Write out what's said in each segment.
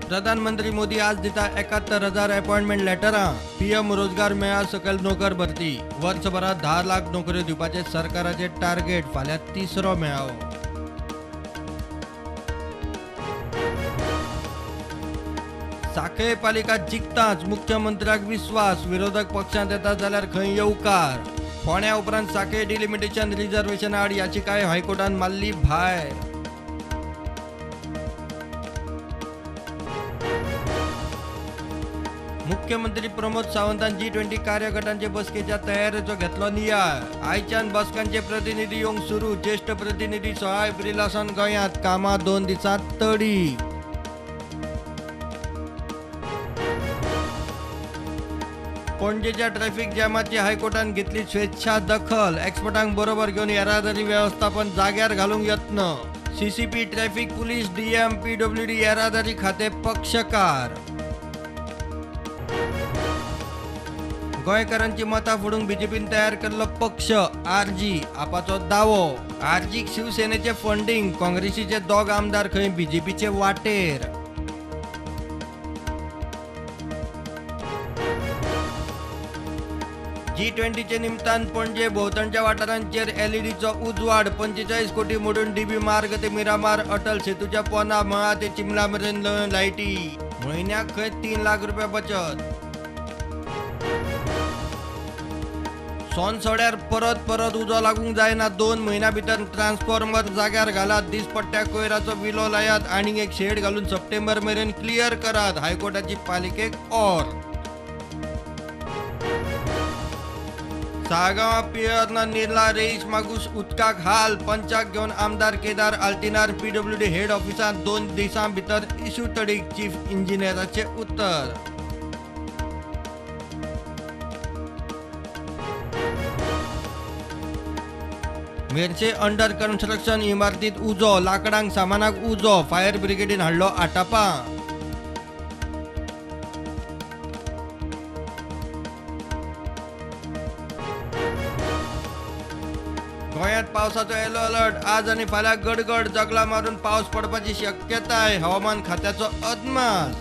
प्रधानमंत्री मोदी आज दिता 71,000 अपॉइंटमेंट लेटरां. पीएम रोजगार मेळा सकयल नोकर भरती. वर्सभरात 10 लाख नोकऱ्यो दिवपाचें सरकाराचें टार्गेट. फाल्यां तिसरो मेळावो. सांखळे पालिका जिखताच मुख्यमंत्र्याक विस्वास. विरोधक पक्षांत येता जाल्यार खंय येवकार. फोंड्या उपरांत सांखळे डिलिमिटेशन रिझर्वेशन आड याचिकाय हायकोर्टान मारली भायर. मुख्यमंत्री प्रमोद सावंतान G20 कार्यगटांचे बसकेच्या तयारेचो घेतलो नियाळ. आयच्यान बसकांचे प्रतिनिधी येवंक सुरू. ज्येष्ठ प्रतिनिधी 16 एप्रिला सावन गोंयांत. कामां 2 दिसांत तडी. पणजेच्या ट्रॅफिक जॅमाची हायकोर्टान घेतली स्वेच्छा दखल. एक्सपर्टांक बरोबर घेवन येरादारी वेवस्थापन जाग्यार घालूंक यत्न. CCP, traffic police, DM, PWD येरादारी खाते पक्षकार. गोंयकारांची मतां फोडूंक बीजेपीन तयार केल्लो पक्ष आरजी. आपाचो दावो. आरजीक शिवसेनेचे फंडींग. काँग्रेसीचे 2 आमदार खंय बीजेपीचे वाटेर. G20चे निमतान पणजे भोंवतणच्या वाठारांचेर एलईडीचो उजवाड. 45 कोटी मोडून डीबी मार्ग ते मिरामार अटल सेतूच्या पोना मळा ते चिमला मेरेन लायटी. म्हयन्याक खंय 3 लाख रुपया बचत. सोनसड्यार परत परत उजो लागूंक जायना. 2 म्हयन्या भितर ट्रान्सफॉर्मर जाग्यार घालात. दिसपट्ट्या कोयराचो विलो लायात. आनीक एक शेड घालून सप्टेंबर मेरेन क्लियर करात. हायकोर्टाची पालिकेक ऑर. साळगांवां पियर्ना निर्ला रेईश मागूस उदकाक हाल. पंचाक घेवन आमदार केदार आल्तिनार पीडब्ल्यूडी हेड ऑफिसांत. 2 दिसां भितर इशू तडीक. चीफ इंजिनियराचें उत्तर. मेरशे अंडर कन्स्ट्रक्शन इमारतींत उजो. लाकडांक सामानाक उजो. फायर ब्रिगेडीन हाडलो आटापा. गोंयांत पावसाचो येलो अलर्ट. आज आनी फाल्यां गडगड जगला मारून पावस पडपाची शक्यताय. हवामान खात्याचो अदमास.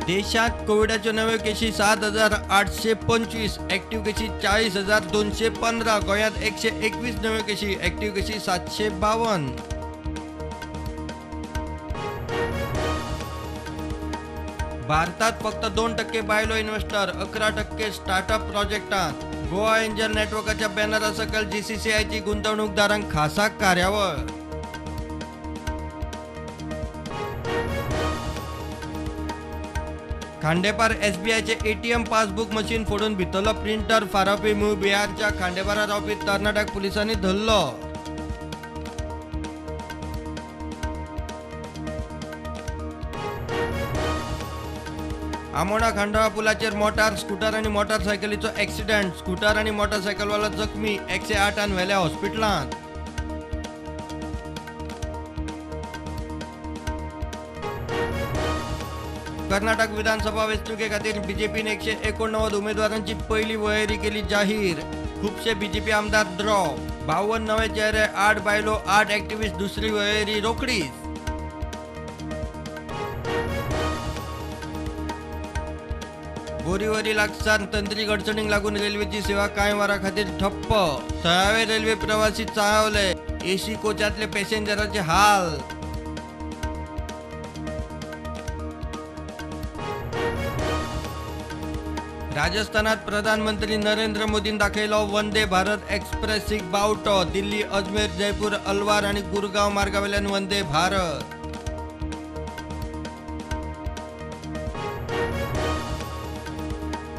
देशात कोविडाच्यो नव्यो केशी 7,825, ऍक्टिव्ह केशी 40,215. गोंयांत 121 नव्यो केशी, ऍक्टिव्ह केशी 752. भारतात फक्त 2% बायलो इन्व्हेस्टर, 11% स्टार्टअप प्रोजेक्टांत. गोवा एंजल नेटवर्काच्या बॅनरा सकयल GCCIची गुंतवणूकदारांक खासा कार्यावळ. खांडेपार SBIचे ATM passbook machine फोडून भितरलो प्रिंटर फारावपी मूळ बिहारच्या खांडेपारा रावपी तरणाट्याक पुलिसांनी धरलो. आमोणा खांडोळा पुलाचेर मोटार, स्कूटर आनी मोटारसायकलीचो एक्सिडेंट. स्कूटर आनी मोटारसायकलवालो जखमी. 108 व्हेल्या हॉस्पिटलांत. कर्नाटक विधानसभा वेंचणुके खातीर बीजेपीन 189 उमेदवारांची पहिली वळेरी केली जाहीर. खुबशे बीजेपी आमदार ड्रॉ. 52 नवे चेहरे, 8 बायलो, 8 ऍक्टिव्हिस्ट. दुसरी वळेरी रोखडीच. बोरीवरी लागसार तंत्रीक अडचणींक लागून रेल्वेची सेवा कांय वरां खातीर ठप्प. थळावे रेल्वे प्रवासी चाळवले. एसी कोचांतले पॅसेंजरांचे हाल. राजस्थानात प्रधानमंत्री नरेंद्र मोदीन दाखयलो वंदे भारत एक्सप्रेसीक बावटो. दिल्ली, अजमेर, जयपूर, अलवार आनी गुरगांव मार्गावेल्यान वंदे भारत.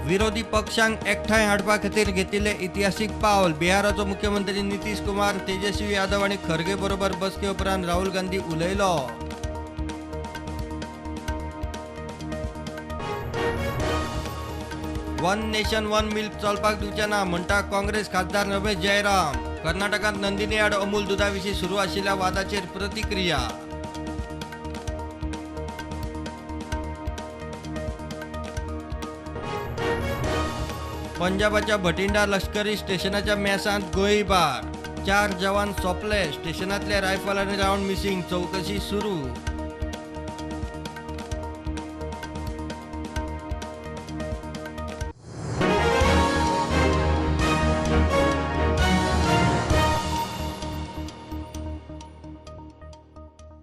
विरोधी पक्षांक एकठांय हाडपा खातीर घेतिल्लें इतिहासीक पावल. बिहाराचो मुख्यमंत्री नितीश कुमार, तेजस्वी यादव आनी खरगे बरोबर बसके उपरांत राहुल गांधी उलयलो. वन नेशन वन मिल्क चलपाक दिवचे ना म्हणटा काँग्रेस खासदार रमेश जयराम. कर्नाटकांत नंदिनी आड अमूल दुदा विशीं सुरू आशिल्ल्या वादाचेर प्रतिक्रिया. पंजाबाच्या भटिंडा लष्करी स्टेशनाच्या मेसांत गोळीबार, 4 जवान सोंपले. स्टेशनांतले रायफल आनी रावंड मिसिंग, चवकशी सुरू.